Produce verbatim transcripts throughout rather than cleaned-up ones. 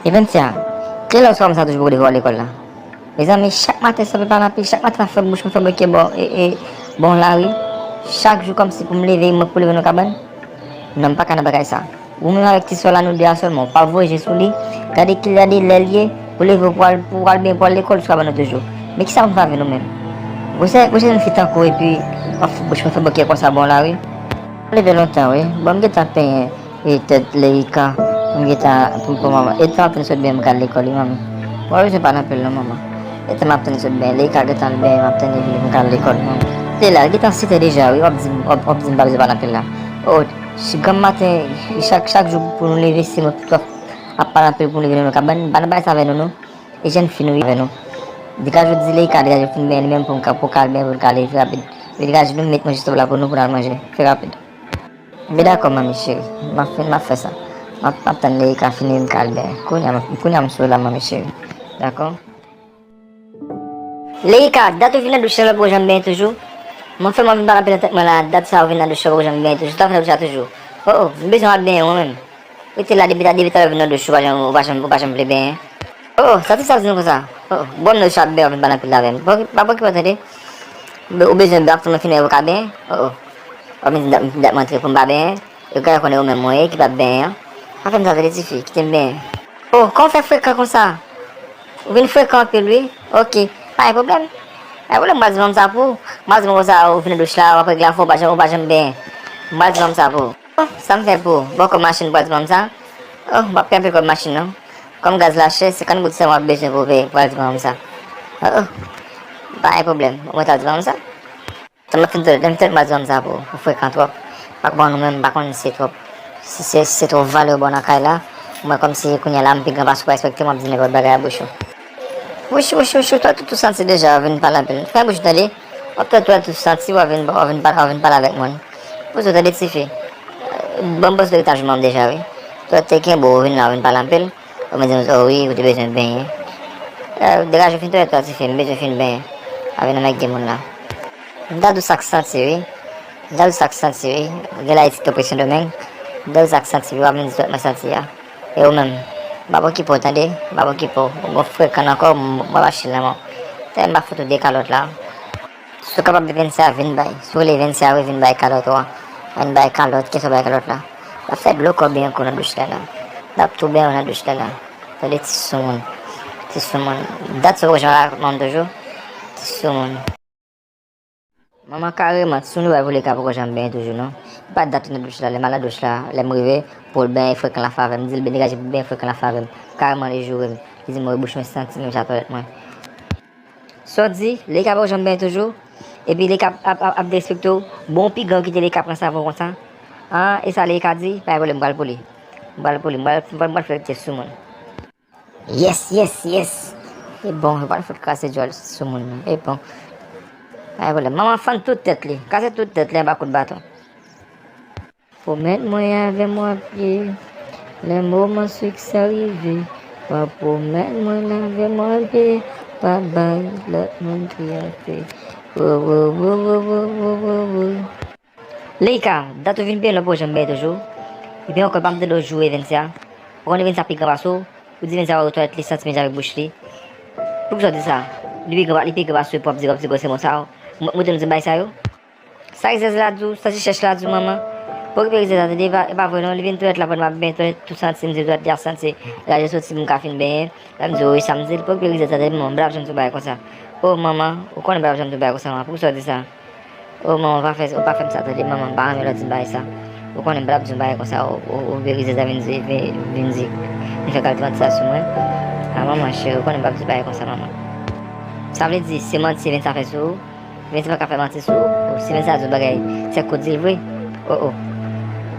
Evensia, kilè w sou kòmsa toujou pou w leve w al lekòl la? Mezanmi, chak maten sanble pa nan pi, chak maten m ap fè bouch mwen fè bòkè bò, e, e, bò yon lari. Chak jou kòmsi pou m leve, mwen pou leve nan kabann. Non, m pa ka nan bagay sa. Ou menm avèk ti sè w la, nou de a sèlman, ou pa voye je sou li. Gade kilè, gade lè l ye, pou leve w pou al, pou al byen, pou al lekòl, sou kabann ou toujou. Men kisa pou m fè avè nou menm? Gwo sè, gwo sè yon fi tankou, epi w ap fè bouch mwen fè bòkè konsa bò yon lari. Leve lontan, wi. Bon, m gentan penyen. E tèt Leika, pou m gentan, pou, pou manman. E tan m ap tann sot benyen m ka al lekòl, wi, manmi. Mwen pa bezwen pale anpil non, manman. E tan m ap tann sot benyen, Leika gentan al benyen, m ap tann li vini pou m ka al lekòl, manman. Te la, gentan sèt è deja, wi, w ap di m, w ap, w ap di m pa bezwen pale anpil la. O, si granm maten, chak, chak jou pou nou leve, se mwen pou ap, ap pale anpil pou nou leve nan kabann, m pa nan bagay sa avè nou, non. E jèn fi nou, wi, avè nou. Degaje w di Leika, degaje w fin benyen li menm pou m ka, pou w ka al benyen, pou l ka leve rapid. Degaje nou, met manje sou tab la pou nou, pou n al manje. Fè rapid. Byen dakò, manmi cheri. M ap fin, m ap fè sa. M ap, m ap tann Leika fini, m ka al benyen. Kounye a, kounye a m sou la, manmi cheri. Dakò? Leika, dat ou vin nan douch la, poko janm benyen toujou? Mwen fè mwen vin pale anpil nan tèt mwen la, dat sa ou vin nan douch la, poko janm benyen toujou. Sa w fè nan douch la toujou? O, o, m bezwen w al benyen, mwen menm. Rete la depi ta, depi talè w vin nan douch, ou pa janm, ou pa janm, ou pa janm vle benyen. O, o, sa ti sa di nou konsa? O, o, bon, m nan douch la ap benyen, w ap vin pale anpil avè m. Pa, pa pwokipe w tande. Ou be-, ou bezwen benyen, ap tann mwen fini, ou ka benyen. O, o. W ap vin di dat, dat mwen antre pou m pa benyen. Yo genlè konnen ou menm mwen ye ki p ap benyen an. Pa fè m sa tande tifi, kite m benyen. O, kòman w fè frekan konsa? Ou vin frekan anpil wi. Oke, pa gen pwoblèm. Pa gen pwoblèm, m pral di manman sa pou ou. M pral di manman sa ou vin nan douch la, w ap regle afè w, ou pa janm, ou pa janm benyen. M pral di manman sa pou ou. O, sa m fè pou ou? Bon, kòb machin m pral di manman sa. O, m p ap peye anpil kòb machin non. Kòm gaz la chè, senkant goud sèlman w ap bezwen pou w peye, pral di manman sa. O, o. Pa gen pwoblèm, mwen t al di manman sa. Tan m ap fin tande, lè m tèt m al di manman sa pou ou, ou frekan twòp. Pa konprann ou menm, m pa konn si se twòp, si se, si se twòp valè w ba w nan kay la. Mwen kòmsi kounye a la m pi gran pase w, pa respekte m, w ap di nenpòt bagay a bouch ou. Wouch, wouch, wouch, ou twèl tout ou santi deja, w vin pale anpil. Fè bouch ou tande. W ap twèl twèl tout santi, w ap vin, w ap vin pale, w ap vin pale avèk moun. Poze w tande tifi. Bon, m panse w te gentan jwenn manman deja wi. Twèl te kenbe w, w vin la, w vin pale anpil. Ou vin di m, o wi, ou te bezwen benyen. Degaje w fin twèl twèl tifi, m bezwen fin benyen. Avè nan men gen moun la. M ta di w sa k santi wi. M ta di w sa k santi wi. Gen la isit yo presyon domeng. M ta di w sa k santi wi, w ap vin di twèl mwen santi a. E ou menm, m ap okipe w tande, m ap okipe w. Ou gon frekan ankò, m ap achte l nan men w. Tèlman m ap fout ou de kalòt la. Si w kapab Evensia, vin bay. Si w rele Evensia wi, vin bay kalòt ou a. Vin bay kalòt, kèt ou bay kalòt la. L ap fè dlo kò benyen kou nan douch la la. L ap tou benyen w nan douch la la. Tande ti soumoun. Ti soumoun. Dat sa w poko janm rakonte manman toujou. Ti soumoun. Manman kareman, ti soumoun yo bay pou Leika poko janm benyen toujou non. E pa dat tou nan douch la, lè m al nan douch la, lè m rive, pou l benyen frekan la favè m. M di l byen degaje pou l benyen frekan la favè m. Kareman li joure m. Li di m wi bouch mwen santi menm jan twalèt mwen. Sa w di, Leika poko janm benyen toujou? Epi Leika ap, ap, ap, ap derespekte w? Bon, ou pi gran, ou kite Leika pran savon konsa? An, e sa Leika di? Pa gen pwoblèm, m pral pou li. M pral pou li, m pral, m pral, m pral fè l kite soumoun. Yes, yes, yes. E bon, yo pral fout kraze djòl soumoun nan. E bon. Pa gen pwoblèm. Manman fann tout tèt li. Kase tout tèt li anba kout baton. Pwomèt mwen avè m w ap ye. Lè moman siksè rive, w ap pwomèt mwen avè m w ap ye. W ap bay lòt moun triyate. Wo, wo, wo. Leika, dat ou vin benyen la, ou poko janm benyen toujou. Epi ankò, pa m tande w joure Evensia. Ou konn Evensia pi gran pase w. Ou di Evensia wè twalèt li santi menm jan avèk bouch li. Poukisa w di sa? Li pi gran, li pi gran pase w epi w ap di, w ap di gwo se mo sa yo. Mwen, mwen te di bagay sa yo. Sa rizèz la di w, sa ti chèch la di w, manman. Pa okipe rizèz la tande, e pa, e pa vre non, li vin twalèt la pandan m ap benyen twalèt, tou santi, m di twalèt li ap santi. Lè l soti pou m ka fin benyen, lè m di w wi sa m di l, pa okipe rizèz la tande, manman, m pa t ap janm di w bagay konsa. O manman, ou konnen m pa t ap janm di w bagay konsa, manman, poukisa w di sa? O manman, pa fè, pa fè m sa tande, manman, m pa renmen lè w di m bagay sa. Ou konnen m pa t ap di w bagay konsa, o, o, okipe rizèz la vin di, vin, vin di, vin fè kalite manti sa sou mwen. A manman cheri, ou konnen m pa t ap di w bagay konsa, manman. Sa vle di, se manti Evensia fè sou ou? Evensia pa ka fè manti sou ou. Si Evensia di w bagay, se kou di l vre. O, o.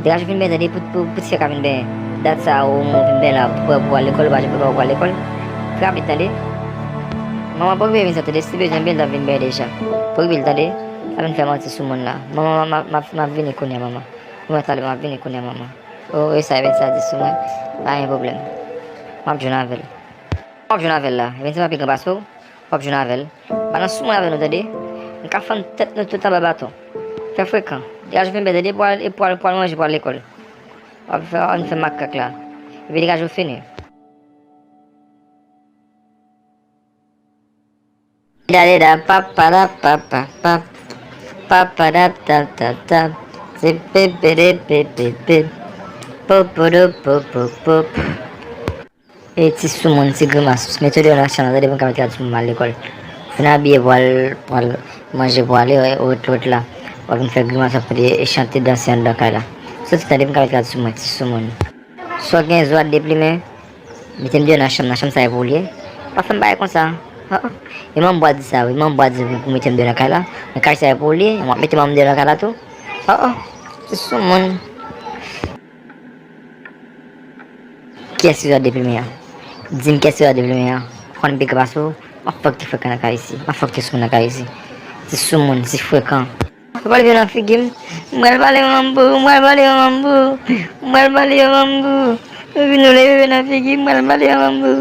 Degaje w fin benyen tande pou, pou, pou ti frè ka vin benyen. Dat sa ou, ou vin benyen la, ou prè pou w al lekòl, ou pa janm prepare pou w al lekòl. Fè rapid tande. Manman, pa okipe Evensia tande, si bezwen benyen l t ap vin benyen deja. Pa okipe l tande. Pa vin fè manti sou moun la. Manman, m ap, m ap, m ap vini kounye a, manman. Ou mèt ale, m ap vini kounye a, manman. O, e sa Evensia di sou mwen. Pa gen pwoblèm. M ap jwenn avè l. M ap jwenn avè l la. Evensia pa pi gran pase w. W ap jwenn avè l. Pa nan sou mwen avè nou tande. M ka fann tèt nou tout anba baton. Fè frekan. Degaje w fin benyen tande, pou al, pou al, pou al manje, pou al lekòl. W ap fè, w ap fè makak la. Epi degaje w fini. Dale da pa pa da pa pa pa pa pa da ta ta ta. Se pe pe de pe pe pe. Po po do po po po. E ti soumoun, ti grimas, mete w deyò nan chanm nan, tande, pou m ka mete w sou m al lekòl. Fin abiye pou al, pou al manje, pou ale, wè, wòt, wòt la. W ap vin fè grimas, w ap fè chante, danse anndan kay la. Soti, tande, pou m ka mete w sou mwen, ti soumoun. Si w gen zo a deplimen, mete m deyò nan chanm nan, chanm sa e pou w li ye. Pa fè m bagay konsa. Oh, oh. E manbo a di sa, wi, manbo a di pou, pou mete m deyò nan kay la. Men kay sa e pou w li ye, w ap mete manm deyò nan kay la tou. Oh, oh. Ti soumoun. Kiyès ki zo a deplimen an? Di m kiyès ki zo a deplimen an. Ou konn big up asou? M ap fòk ti frekan nan kay isi. M ap fòk ti soumoun nan kay isi. Ti soumoun, ti frekan. Ou pral vin nan figi m. M pral pale manbo, m pral pale manbo. M pral pale manbo. Ou vin ou leve nan figi m, m pral pale manbo.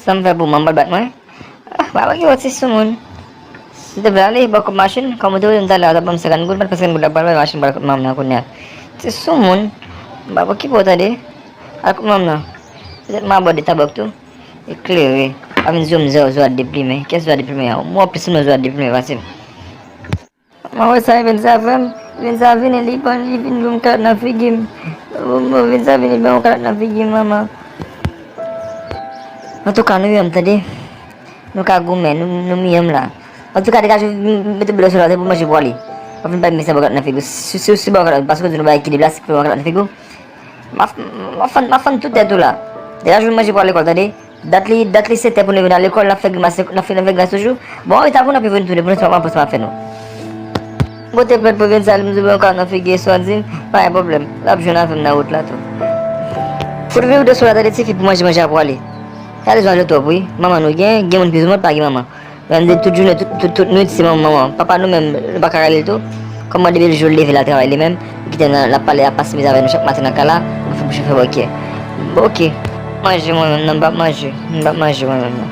Sa m fè pou manman bat mwen? Ah, pa okipe w ti soumoun. Silteplè, ale, ba w kòb machin, kòm ou te wè m talè a, w t ap ban m senkant goud, bat senkant goud la, pral bay machin, pral kote manman nan kounye a. Ti soumoun, m pa okipe w tande. Al kote manman nan. Petèt m abòde tabòk tou. Eklere. Pa vin zo m zo, zo a deplimen. Kiyès zo a deplimen an? Mwen plis moun zo a deplimen pase m. Mwen wè sa Evens a fè m. Evens a vini, li ban, li vin ban m kalòt nan figi m. Bon, bon, Evens a vini ban m kalòt nan figi m, manman. Antouka, nou menm, tande. Nou ka goumen, nou, nou menm la. Antouka, degaje w, m, mete blo sou la, se pou manje pou ale. Pa vin bay mesye ba w kalòt nan figi w. Si, si, si ba w kalòt, paske w di nou bay ekilib la, si fè ba w kalòt nan figi w. M ap, m ap fann, m ap fann tout tèt ou la. Degaje w, manje pou ale lekòl, tande. Dat li, dat li sèt è pou nou vin al lekòl, n ap fè grimas, n ap fè, n ap fè grimas toujou. Bon, anreta pou n ap vin tounen, pou nou sa, pou nou sa fè nou. Pote plent pou Evens a, li m di w, bon, ka nan figi Eswazin, pa gen pwoblèm. L ap jwenn avè m nan wout la tou. Fout vire de sou la, tande tifi pou manje, manje a pou ale. Gade zon twòp, wi. Manman nou gen, gen moun pi zomòt pa gen manman. Menm de tout jounen, tout, tout, tout nwit, se manman, manman. Papa nou menm, nou pa ka rele l tou. Kòman depi jou l leve l al travay li menm, li kite n nan, l ap pale, ap pase mizè avè nou chak maten nan kay la, nou fè bouch nou fè bòkyè. Oke. Manje mwen menm nan, m p ap manje. M p ap manje mwen menm nan.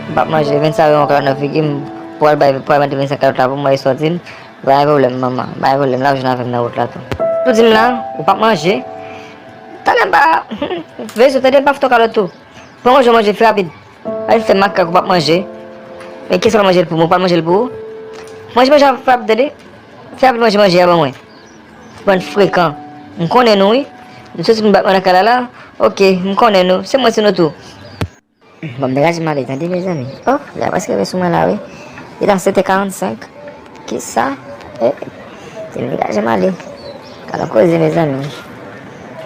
M p ap manje, Evens a yon kalòt nan figi m, pou al bay, pou al mande Evens a kalòt la pou mwen, Eswazin. Pa gen pwoblèm, manman. Pa gen pwoblèm, l ap jwenn avè m nan wout la tou. Ou di m la, ou p ap manje. Talè m pa, veye sou tande, m pa fout ou kalòt tou. Pran manje w manje, fè rapid. Pa vin fè makak ou p ap manje. Men kiyès k pral manje l pou mwen? Ou pral manje l pou ou? Manje manje a fè rapid tande. Fè rapid manje manje a ban mwen. Bann frekan. M konnen nou wi. Nou soti pou n bat mwen nan kay la la. Oke, m konnen nou. Se mwen se nou tou. Bon, m degaje m ale tande mezanmi. Oh, lè a prèske rive sou mwen la wi. Li ta sèt è karannsenk. Kisa? Eh, se m degaje m ale. Gade yon koze mezanmi.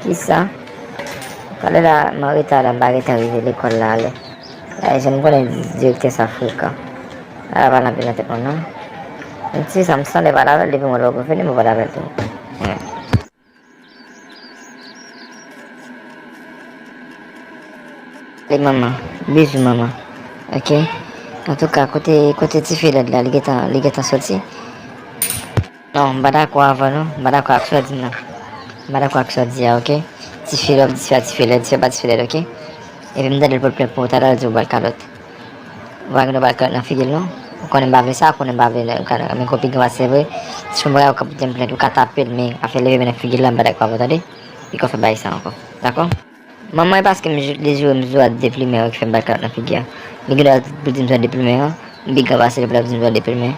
Kisa? Talè la m an reta la, m pa gentan rive lekòl la alè. Ay, jan m konnen direktè sa frekan. Ala pale anpil nan tèt mwen non. Menm si sa m sanble pale avè l depi mwen lè w vini m pale avè l tou. Li manman, bizou manman. Oke. Antouka, kote, kote tifi lèd la, li gentan, li gentan soti. Non, m pa dakò avè w non, m pa dakò ak sa w di m nan. M pa dakò ak sa w di a, oke? Tifi lèd, tifi a, tifi lèd, tifi a pa tifi lèd, oke? Epi m tande l pot plent pou ou, talè l di w ba l kalòt. Ou pa gen dwa ba l kalòt nan figi l non. Ou konnen m pa vle sa, ou konnen m pa vle, men kopi gen pase vre. Si w pa ka pote m plent, ou ka tape l, men afè leve men nan figi l la, m pa dakò avè w tande. Li ka fè bagay sa ankò. Dakò? Manman e paske m jou-, li joure m zo a deplimen an ki fè m ba l kalòt nan figi a. Li gen dwa pou l di m zo a deplimen an, m pi gran pase li pou l ap di m zo a deplimen.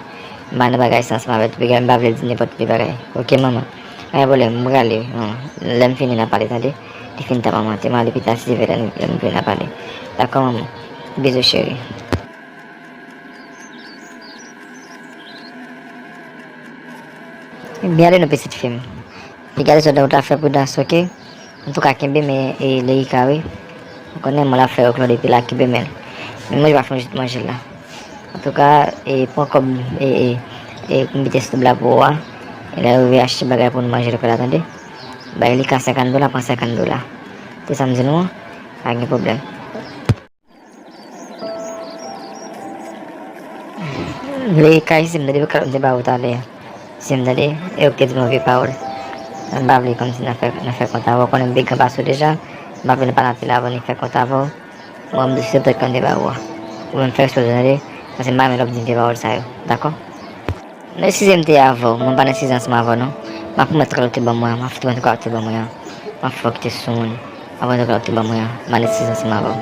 M pa nan bagay sa ansanm avè l, m pa vle l di nenpòt ki bagay. Oke, manman. Pa gen pwoblèm, m prale, manman. Lè m fini, n a pale, tande. Li fin ta manman, te m ale pita, si Dye vle, lè m, lè m vle, n a pale. Dakò, manman. Bizou, cheri. Byen ale non, pitit fi m. Epi gade sa w ta fè pridans, oke? Antouka, kenbe men, e, Leika, wi. Ou konnen mwen la fè yo klò depi la, kenbe men l. Men manje pa fè yon jit manje la. Antouka, e, pran kòb, e, e, e, m mete sou tab la pou ou a. E lè yo rive achte bagay pou nou manje lekòl la, tande. Bay Leika senkant dola, pran senkant dola. Se sa m di nou an? Pa gen pwoblèm. Vle kay si m tande pou kalòt m te ba ou talè a. Si m tande, e ou k te di m yon vye pawòl. M pa vle kòmsi n a fè, n a fè kont avè w, konnen m pi gran pase w deja. M pa vle n pale anpil avè w ni fè kont avè w. Mwen, m di se tèt kòm m te ba ou a. Ou menm fè eksprè w tande, paske m pa renmen lè w ap di m vye pawòl sa yo. Dakò? Nan sizyèm te avè w, mwen pa nan sizyèm ansanm avè w non. M ap pwomèt ou kalòt te ban mwen an, m ap pwomèt ou kalòt te ban mwen an. M ap fè w kite sou moun. M ap pwomèt ou kalòt te ban mwen an, m pa nan sizyèm ansanm avè w.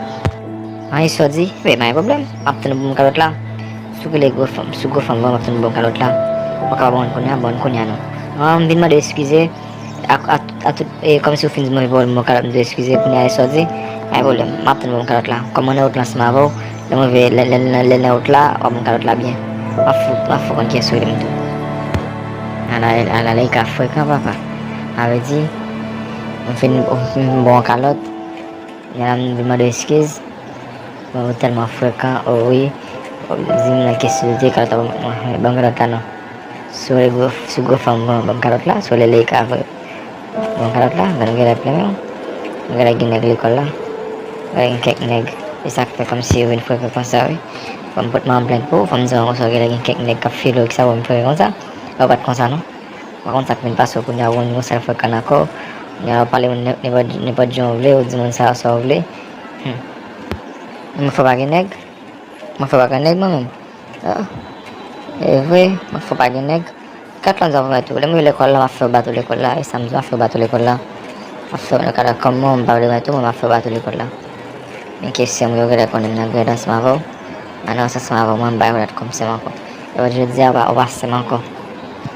An, e sa w di? Wi, pa gen pwoblèm. M ap tann ou pou m kalòt la. Si w rele gwo fanm, si w gwo fanm, m ap tann ou pou m kalòt la. Ou pa ka ban m kounye a, ban m kounye a non. An, m vin mande w eskize. A, a, a tout, e, kòmsi w fin di m ou pa ban m kalòt, m di w eskize, kounye a e sa w di? Pa gen pwoblèm. M ap tann ou pou m kalòt la. Kòm mwen nan wout la ansanm avè w, lè mwen veye, lè, lè, lè, lè nan wout la, w ap ban m kalòt la byen. M ap fou, m ap fou konn kiyès ou rele m tou. Ala, ala, Leika frekan, papa. Sa vle di, m fin, m fin ba w yon kalòt. Kounye a la, m vin mande w eskize. Bon, ou tèlman frekan, o wi. Di m nan kesyon de kalòt la, ban m kalòt la non. Si w rele gwo, si w gwo fanm, ban m kalòt la. Si w rele Leika vre, ban m kalòt la. Gade, ou genlè plen menm. Ou genlè gen nèg lekòl la. Ou genlè gen kèk nèg. E sa k fè kòmsi ou vin frekan konsa, wi. Fò m pote manman m plent pou ou, fò m di manman konsa ou genlè gen kèk nèg k ap file w, ki sa ou vin frekan konsa. Ou pa t konsa non. Ou pa konn sa k vin pase w kounye a, ou konn sa l frekan nan kò w. Kounye a, ou pale moun nenpòt, nenpòt jan w vle, ou di moun sa yo sa w vle. Hmm. Mwen fò pa gen nèg? Mwen fò pa gen nèg mwen menm? Ah. E vre, mwen fò pa gen nèg. Kat lan di avè mwen tou. Lè mwen rive lekòl la, m ap fè w bat ou lekòl la. E sa m di, m ap fè w bat ou lekòl la. M ap fè w lekòl la. Kòm mwen, m pa vle mwen tou, mwen m ap fè w bat ou lekòl la. Men kesyon mwen yo genlè konnen m nan grèd ansanm avè w. Mwen nan ansanm avè w, mwen m pa yon lòt kòm sè m ankò. E jodi a, w pa, w pa sè m ankò.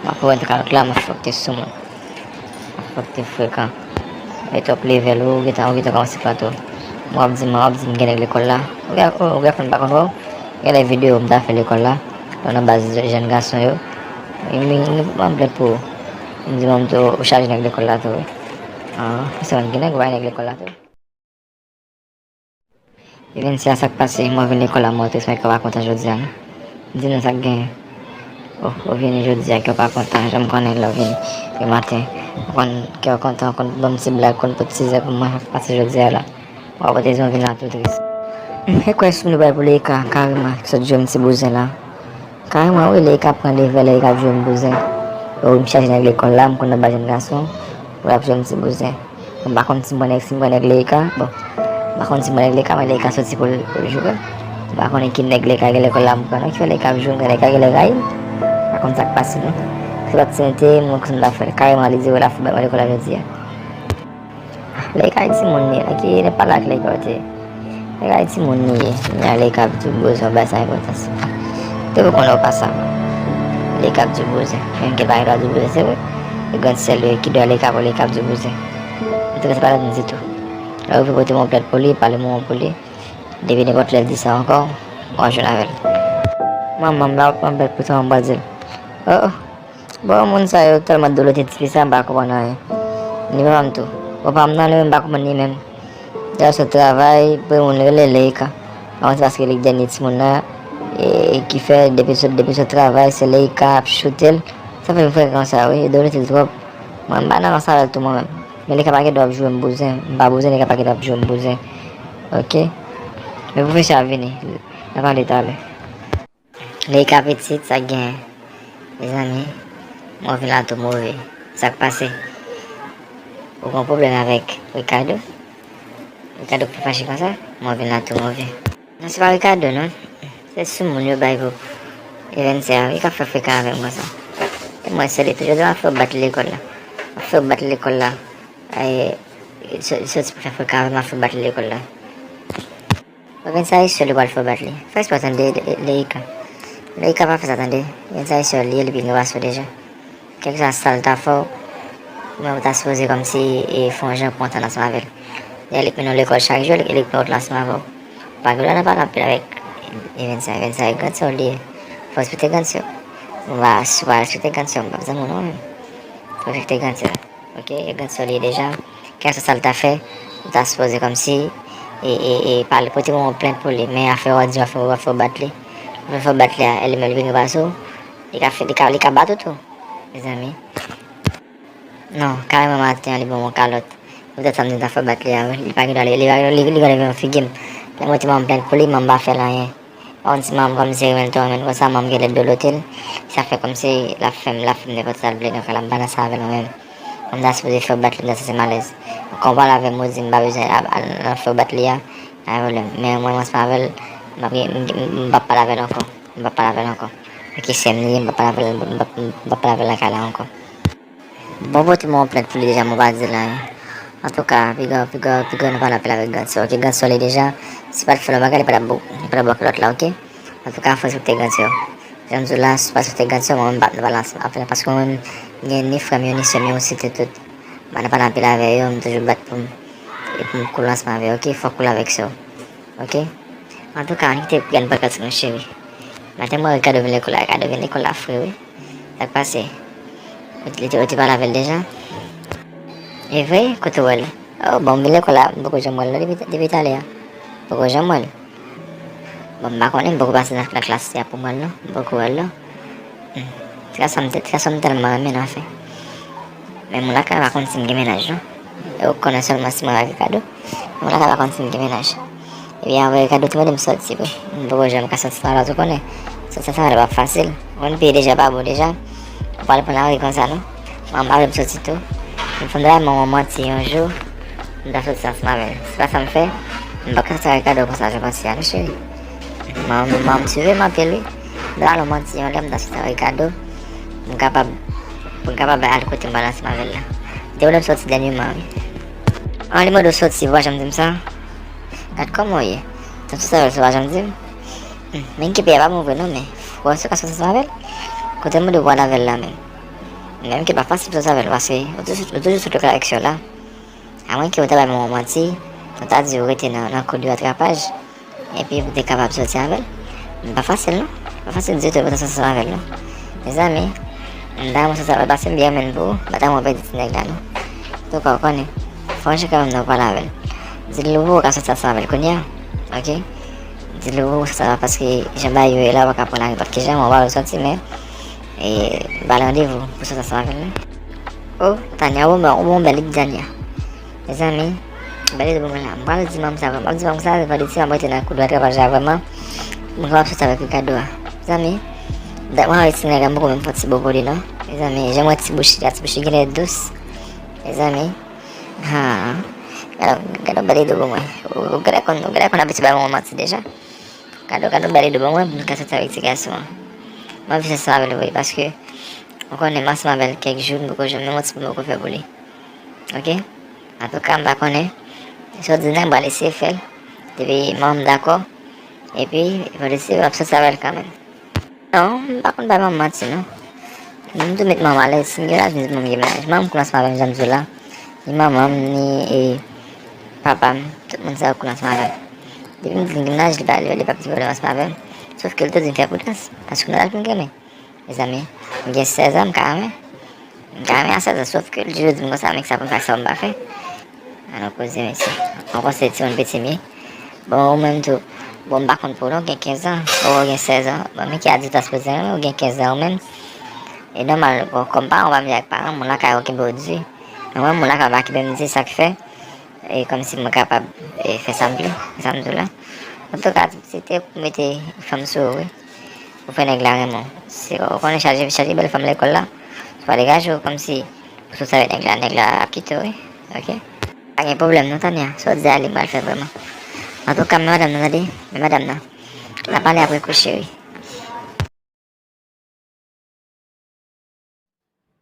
M ap fè w kalòt la, m ap fè w te sou moun. Fòk te frekan. E twòp level ou gentan, ou gentan kòmanse pran tou. Mwen w ap di m, w ap di m gen nèg lekòl la. Ou gen, ou, ou gen konn pa konn wè w. Gen de videyo m ta fè lekòl la. Lè w nan baz jèn gason yo. E m, m, m ap plent pou ou. M di mwen m tou, ou chaje nèg lekòl la tou wi. Ah, ou se konn gen nèg ou pa gen nèg lekòl la tou. Evensè, sa k pase? Mwen vin lekòl la, mwen tris, men kè w pa kontan jodi a non. Di nou sa k genyen. Oh, ou vini jodi a, kè w pa kontan, jan m konnen lè w vini le maten. Ou konn kè w kontan, ou konn ban m ti blag, konn pote ti zè pou mwen, sa k pase jodi a la? Mwen pote zè, ou vin la tou tris. M kwè sou nou bay pou Leika, kareman, ki sot jwe m ti bouzen la. Kareman wi, Leika pran level, Leika ap jwe m bouzen. Wi, m chaje nèg lekòl la, m konn nan ba jèn gason, wi, ap jwe m ti bouzen. Bon, m pa konn si m pran nèg, si m pran nèg Leika, bon, m pa konn si m pran nèg Leika, men Leika soti pou l, pou l jwe. M pa konnen ki nèg Leika gen lekòl la, m pran non, ki fè Leika ap jwe m, Leika genlè rayi m. M pa konn sa k pase non. Se pa ti nete, m konn sa m ta fè. Kareman, li di wi, l ap fè bat mwen lekòl la jodi a. Lè e ka di timoun li, lè ki lè pale ak lè ki kote. Lè e ka di timoun li ye, li ale kap di bouzen, bay sa enpòtans. Te pou konnen ou pa sa. Lè kap di bouzen, menm ke pa gen dwa di bouzen, se vre. E grann sè li ki dwa lè kap, lè kap di bouzen. Antouka se pa la di ditou. Lè ou vle pote yon plent pou li, pale yon pou li. Depi nenpòt lè l di sa ankò, w a jwenn avè l. Manman m la, w ap anbèt pou sa, m pa di l. Oh, oh. Bon, moun sa yo tèlman dolo, te tifi sa, m pa konprann anyen. Ni papa m tou. Bon, papa m nan, li menm, m pa konprann li menm. Lè l sot travay, premye moun li rele Leika. Mwen se paske li dènye timoun nan, e, ki fè, depi sot, depi sot travay, se Leika ap choute l. Sa fè m frekan sa, wi, dolo te twòp. Mwen, m pa nan rans avè l tou, mwen menm. Men Leika pa gen dwa ap jwe m bouzen. M pa bouzen, Leika pa gen dwa ap jwe m bouzen. Oke? Men pwofesè a vini. N a pale talè. Leika pitit, sa k genyen? Mezanmi, mwen vin la tou move. Sa k pase? Ou gen pwoblèm avèk Ricardo? Ricardo k fè fache konsa? Mwen vin la tou move. Non, se pa Ricardo, non. Se sou moun yo bay pou Evensè a, wi, k ap fè frekan avè m konsa. E mwen, se li tou. Jodi a, m ap fè w bat lekòl la. M ap fè w bat lekòl la. E, so-, soti pou fè frekan avè m, m ap fè w bat lekòl la. Evensè, se li pral fè w bat li. Fè espè w tande, Le-, Leika. Leika pa fè sa, tande. Evensè, se li, li pi gen pase w deja. Kèlkeswa sa l ta fè w, ou menm ou ta sipoze kòmsi, e, fè yon jan pou antann ansanm avè l. Dayè, li k mennen w lekòl chak jou, li, li k pran wout la ansanm avè w. Ou pa gen dwa nan pale anpil avèk Evensè. Evensè, e grann sè w li ye. Fò w respekte grann sè w. Ou pa, si w pa respekte grann sè w, m p ap zanmi w non, menm. Fò w respekte grann sè w. Oke, e grann sè w li ye deja. Kèlkeswa sa l ta fè, ou ta sipoze kòmsi, e, e, e, pale, pote yon plent pou li. Men afè w ap di, afè w ap fè w bat li. Afè w ap fè w bat li a, e li menm li pi gen pase w. Li ka fè, li ka, li ka bat ou tou. Mezanmi. Non, kareman maten an, li ban m yon kalòt. Poutèt sa m di m ta fè bat li a, wi. Li pa gen dwa, li, li pa gen dwa, li, li genlè vin figi m. Lè mwen te ban m plent pou li, manman m pa fè l anyen. Pa konn si manman m kòmsi renmen l twò, renmen l konsa, manman m genlè dolote l. Sa fè kòmsi l ap fè m, l ap fè m nenpòt sa l vle, donk la m pa nan sa avè l mwen menm. Mwen m ta sipoze fè bat li, m ta sanse m alèz. Kòm w pale avè m, ou di m pa bezwen al, al nan fè bat li a, pa gen pwoblèm. Men mwen, mwen ansanm avè l, m p ap, m, m, m p ap pale avè l ankò. M p ap pale avè l ankò. Paske sè m li ye, m p ap pale avè l, m p ap, m p ap pale avè l nan kay la ankò. Bon, pote m yon plent pou li deja, mwen pa di l anyen. Antouka, piga, piga, piga nou pale anpil avèk Ganso, oke? Ganso li deja, si pa t fè lòt bagay, li pa t ap bo-, li pa t ap bò kilòt la, oke? Antouka, fò respekte Ganso. Jan m di w la, si w pa respekte Ganso, mwen menm m p ap nan pale ansanm avè w, paske mwen menm, m gen ni frè m yo, ni sè m yo, m site tout. M pa nan pale anpil avè yo, m toujou bat pou m, e pou m cool ansanm avè yo, oke? Fò w cool avèk sè w, oke? Antouka, ann kite gad bagay sa, mon cheri. Maten mwen, Ricardo vin lekòl la, Ricardo vin lekòl la fre, wi. Sa k pase? Ou te, ou te pale avè l deja? E vre? Kote w wè l? Oh, bon, m vin lekòl la, m poko janm wè l non, depi, depi talè a. M poko janm wè l. Bon, m pa konnen, m poko pase nan, nan klas li a pou m wè l non. M poko wè l non. Hmm. Ti gason m te, ti gason m tèlman renmen l anfen. Men moun lakay pa konn si m gen mennaj non. Yo konnen sèlman si mwen avèk Ricardo. Moun lakay pa konn si m gen mennaj. Ebyen, anvan Ricardo te mande m sòti vre. M poko janm ka sòti sa la, ou konnen. Sòti sa la p ap fasil. Ou konn peyi deja pa bon deja. Ou pral pran lari konsa non. Mwen m pa vle m sòti tou. M fè m bay manman manti yon jou. M ta sòti ansanm avè l. Se pa sa m fè. M pa ka sòti avèk Ricardo konsa jan m panse a non, cheri. Manman, manman m swive m anpil wi. M ta ba l yon manti yon lè, m ta sòti avèk Ricardo. Pou m kapab, pou m kapab al kote m pral ansanm avè l la. Li te mande m sòti dènyèman wi. An, li mande w sòti, ou pa janm di m sa. Gad kòman w ye. Tankou sa yo, se pa janm di m. Hmm, men ki pè a pa bon vre non, men. Ou wè si w ka sòti ansanm avè l? Kote m mande w pral avè l la menm? Menm ki pa fasil pou sòti avè l, paske ou toujou, ou toujou sou lòt direksyon la. Amwen ke ou ta bay manman w manti, ou ta di ou rete nan, nan kouri atrapaj. Epi pou te kapab sòti avè l. Men pa fasil non. Pa fasil ditou pou ta sòti ansanm avè l non. Mezanmi, m ta renmen sòti avè l paske m byen renmen l pou ou. M pa ta renmen w pèdi ti nèg la non. Antouka, ou konnen. Fò w chèche kanmenm nan w pale avè l. Di l ou ka sòti ansanm avè l kounye a. Oke? Di l ou sòti avè l paske jan bagay yo ye la, ou pa ka pran lari nenpòt ki jan, ou pa vle sòti, men, e, ba l randevou pou sòti ansanm avè l non. Oh, Tania, ou bon, ou bon bèl, epi Tania. Mezanmi, bèl ide pou mwen la. M pral di manm sa vre. M ap di manm sa, se pa di ti m ap rete nan kouri atrapaj la vrèman. Mwen kapab sòti avèk Ricardo a. Mezanmi, dat mwen avèk ti nèg la, m poko menm fè ti bo pou li non. Mezanmi, jan m wè ti bouch li a, ti bouch li genlè dous. Mezanmi, ha, gade, gade yon bèl ide pou mwen. Ou, ou genlè konn, ou genlè konn abitye bay manman manti deja. Kado, kado bèl ide pou mwen pou m ka sòti avèk ti gason an. M anvi sòti avè l vre, paske ou konnen m ansanm avè l kèk jou, m poko janm, menm yon ti pou m poko fè pou li. Oke? Antouka, m pa konnen. Sa w di nèg m pral eseye fè l. Depi manman m dakò. Epi, epi l eseye, m ap sòti avè l kanmenm. Non, m pa konn bay manman manti, non. M tou met manman alèz, si m gen laj, m di manman m gen mennaj. Manman m koul ansanm avè m, jan m di w la. Ni manman m, ni, e, papa m, tout moun sa yo koul ansanm avè m. Depi m fin gen laj, li pa, li, li pa pran pwoblèm ansanm avè m. Sof ke li toujou di m fè pridans, paske nan laj m genyen. Mezanmi, m gen sèz an, m ka renmen. M ka renmen a sèz an, sof ke li toujou di m konsa, men ki sa pou m fè ak sa pou m pa fè. An nou koze, mesye. Ankò se timoun piti m ye. Bon, ou menm tou. Bon, m pa konn pou ou non, ou gen kenz an. Ou gen sèz an. Bon, men ki adilt ou sipoze renmen, ou gen kenz an ou menm. E nòmal, bon, kòm paran, ou pa vle ak paran, moun lakay ou kenbe w di. Mwen, moun lakay ou pa kenbe m di, sa k fè. E kòmsi mwen kapab, e, fè sa m vle, fè sa m di w la. Antouka, se te pou mete fanm sou ou, wi. Pou fè nèg la renmen w. Se, ou konnen chaje, chaje bèl fanm lekòl la. Ou pa degaje w kòmsi pou sòti avèk nèg la, nèg la ap kite w, wi. Oke? Pa gen pwoblèm non, Tania. Sa w di a, li m pral fè vrèman. Antouka, men madanm nan, tande? Men madanm nan. N a pale apre kou, cheri.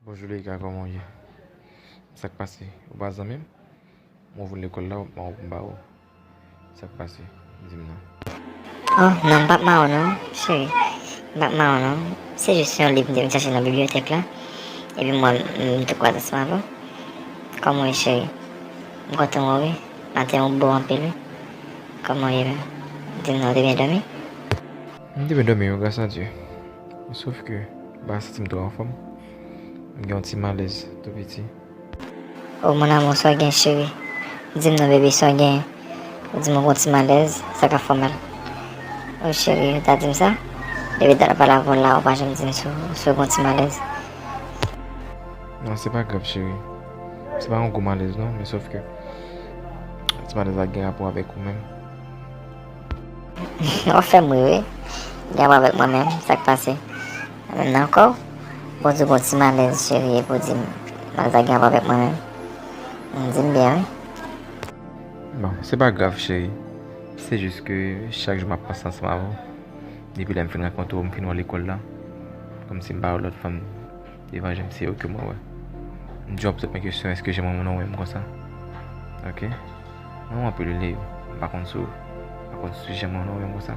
Bonjou Leïka, kòman w ye? Sa k pase? Ou pa zanmi m? Mwen vin lekòl la, ou pa ou ba ou. Sa k pase? Di m non. Oh, non, m p ap mare w non, cheri. M p ap mare w non. Se jis yon liv m te vin chache nan bibliyotèk la. Epi m wè m, m tou kwaze ansanm avè w. Kòman w ye, cheri? M kontan wè w, wi. Maten an ou bo anpil, wi. Kòman w ye menm? Di m non, ou te byen dòmi? M te byen dòmi, wi, gras a Dye. Sof ke m pa santi m twò anfòm. M gen yon ti malèz tou piti. Oh, mon amour, sa w gen, cheri? Di m non, baby, sa w gen? Ou di m ou gen yon ti malèz, sa k ap fè w mal? Oh, cheri, ou ta di m sa? Depi talè m pale avè w la, ou pa janm di m si w, si w gen yon ti malèz. Non, se pa grav, cheri. Se pa yon gwo malèz, non, men sof ke ti malèz la gen rapò avèk ou menm. W ap fè m ri, wi. Gen rapò avèk mwen menm, sa k pase? Mwen menm nan kò w? Bon, di w gon ti malèz, cheri, epi w di m malèz la gen rapò avèk mwen menm. Di m byen, wi. Bon, se pa grav, cheri. Se jis ke chak jou m ap panse ansanm avè w. Depi lè m fin rankontre w, m fin wè w lekòl la. Kòmsi m pa wè lòt fanm devan je m, se ou ke mwen wè. M di w ap poze mwen kesyon, èske jan mwen menm ou wè m konsa? Ok. Mwen, mwen anpil, Leo. M pa konn si w, m pa konn si w janm wè non, menm konsa.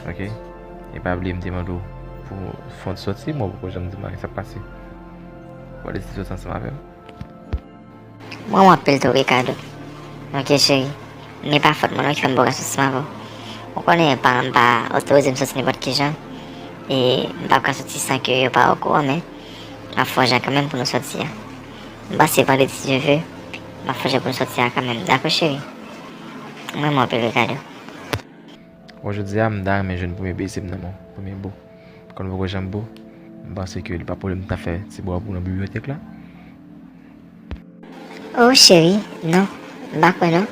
Ok. E pa bliye m te mande w pou fè yon ti sòti, mwen poko janm di m sa k pase. W ap deside sòti ansanm avè m? Mwen, mwen anpil tou, Ricardo. Ok, cheri. Men pa fòt mwen non ki fè m poko sòti ansanm avè w. Ou konnen paran m pa otorize m sòti nenpòt ki jan. E m p ap ka sòti san ke yo pa okouran, men m ap fè yon jan kanmenm pou nou sòti a. M panse vandredi, si Dye vle, m ap fè yon jan pou nou sòti a kanmenm. Dakò, cheri? Mwen, mwen anpil, Ricardo. Bon, jodi a, m ta renmen jwenn premye beze m nan men w, premye bo. Kòm l poko janm bo, m panse ke li pa pwoblèm m ta fè ti bo a pou w nan bibliyotèk la. Oh, cheri, non, m pa kwè non.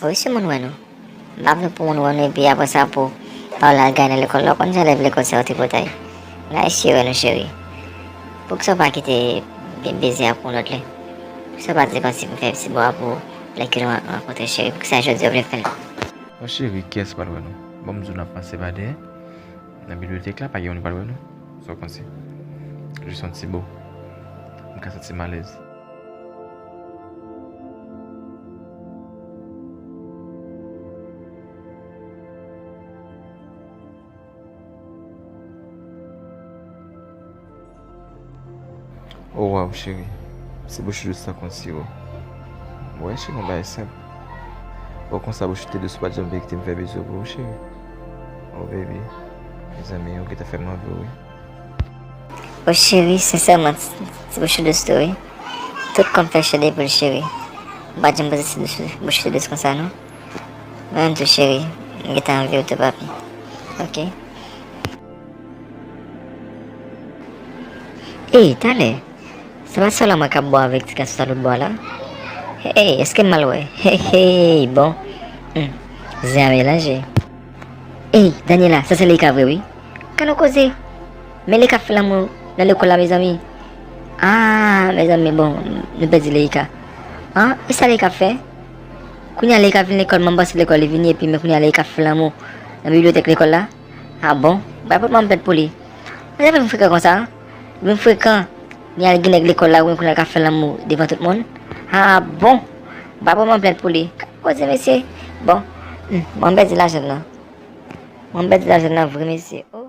Wi, si moun wè nou. M pa vle pou moun wè nou epi apre sa pou pa w al gade nan lekòl la. Ou konn jan lève lekòl se yon tripotay. N a eseye wè nou, cheri. Poukisa w pa kite be-, beze a pou yon lòt lè? Poukisa w pa di kòmsi pou m fè ti bo a pou lè ke nou rankontre, cheri? Poukisa jodi a w vle fè l? Bon, cheri, kiyès pral wè nou? Bon, m di w n ap pase pa dèyè. Nan bibliyotèk la, pa gen moun ki pral wè nou. Sa w panse? Jis yon ti bo. M ka santi m alèz. Oh, waw, cheri. Se bouch dous sa konn siwo. Wè, cheri, yon bagay senp. Bon, konsa bouch ou te dous, ou pa t janm vle kite m fè beze pou ou, cheri. Oh, baby. Mezanmi, ou gentan fè m anvi w, wi. Oh, cheri, sensèman, ti, ti bouch ou dous tou, wi. Tout kò m fè cho depi l, cheri. Ou pa t janm panse ti bouch, bouch ou te dous konsa, non. Mwen menm tou, cheri, m gentan anvi w tou, papi. Ok. Ey, talè. Sa pa sèl mwen k ap bò avèk ti gason sa lòt bò a la? Ey, èske m mal wè? Hey, hey, bon. Hmm. Zen an melanje. Ey, Daniela, sa se Leika vre, wi. Gade yon koze. Men Leika ap fè lanmou nan lekòl la, mezanmi. Ah, mezanmi, bon, nou pèdi Leika. Ah, e sa Leika ap fè? Kounye a Leika vin lekòl, manman pase lekòl, li vini, epi men kounye a Leika ap fè lanmou nan bibliyotèk lekòl la. Ah bon? Bay pòt manman plent pou li. Mwen sa vin frekan konsa, an? Vin frekan. Li al gen nèg lekòl la, wi, kounye a l ka fè lanmou devan tout moun. Ah bon? Bay pòt manman plent pou li. Koze, mesye. Bon, hmm, mwen pèdi lajan nan. Mwen pèdi lajan nan vre, mesye. Oh.